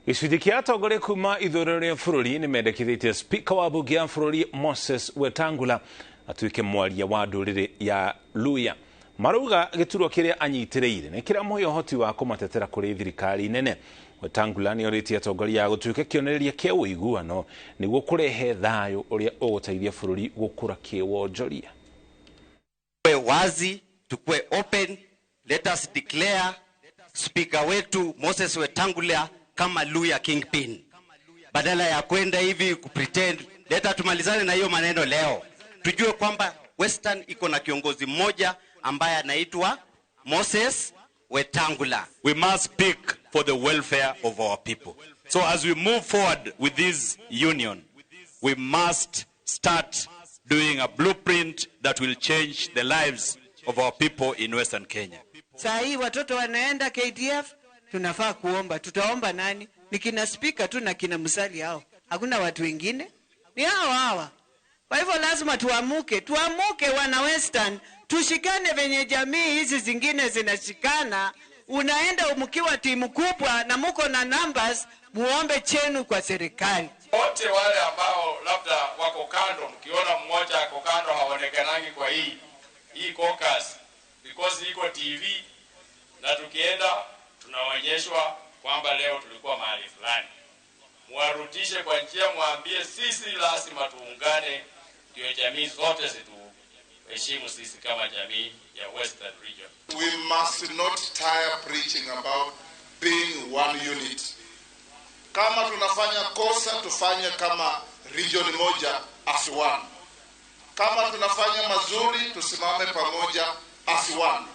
Gĩcunjĩ kĩa atongoria kuma ithurano rĩa bũrũri nĩ mendekithĩtie spika wa mbunge ya bũrũri Moses Wetangula atuĩke mwaria wa ndũrĩrĩ ya Luya. Marauga gĩturwa kĩrĩa anyitĩrĩire nĩ kĩramũhe ũhoti wa kũmatetera kũrĩ thirikari nene. Wetangula nĩ orĩtie atongoria a gũtuĩka kĩonereria kĩa ũiguano nĩguo kũrehe thayũ ũrĩa ũgũteithia bũrũri gũkũra kĩwonjoria. Tukue wazi, tukue open, let us declare spika wetu Moses Wetangula kama Luya kingpin. Badala ya kwenda hivi kupretend, leta tumalizane na hiyo maneno leo. Tujue kwamba Western iko na kiongozi mmoja ambaye anaitwa Moses Wetangula. We must speak for the welfare of our people. So as we move forward with this union, we must start doing a blueprint that will change the lives of our people in Western Kenya. Saa hii watoto wanaenda KDF, tunafaa kuomba. Tutaomba nani? Ni kina spika tu na kina Musalia hao, hakuna watu wengine, ni hao hawa. Kwa hivyo lazima tuamuke, tuamuke wana Western, tushikane venye jamii hizi zingine zinashikana. Unaenda mkiwa timu kubwa na muko na numbers, muombe chenu kwa serikali. Wote wale ambao labda wako kando, mkiona mmoja ako kando haonekanangi kwa hii caucus, because iko TV na tukienda tunaonyeshwa kwamba leo tulikuwa mahali fulani. Muwarudishe kwa njia, mwambie sisi lazima tuungane, ndio jamii zote zituheshimu sisi kama jamii ya Western Region. We must not tire preaching about being one unit. Kama tunafanya kosa tufanye kama region moja as one. Kama tunafanya mazuri tusimame pamoja as one.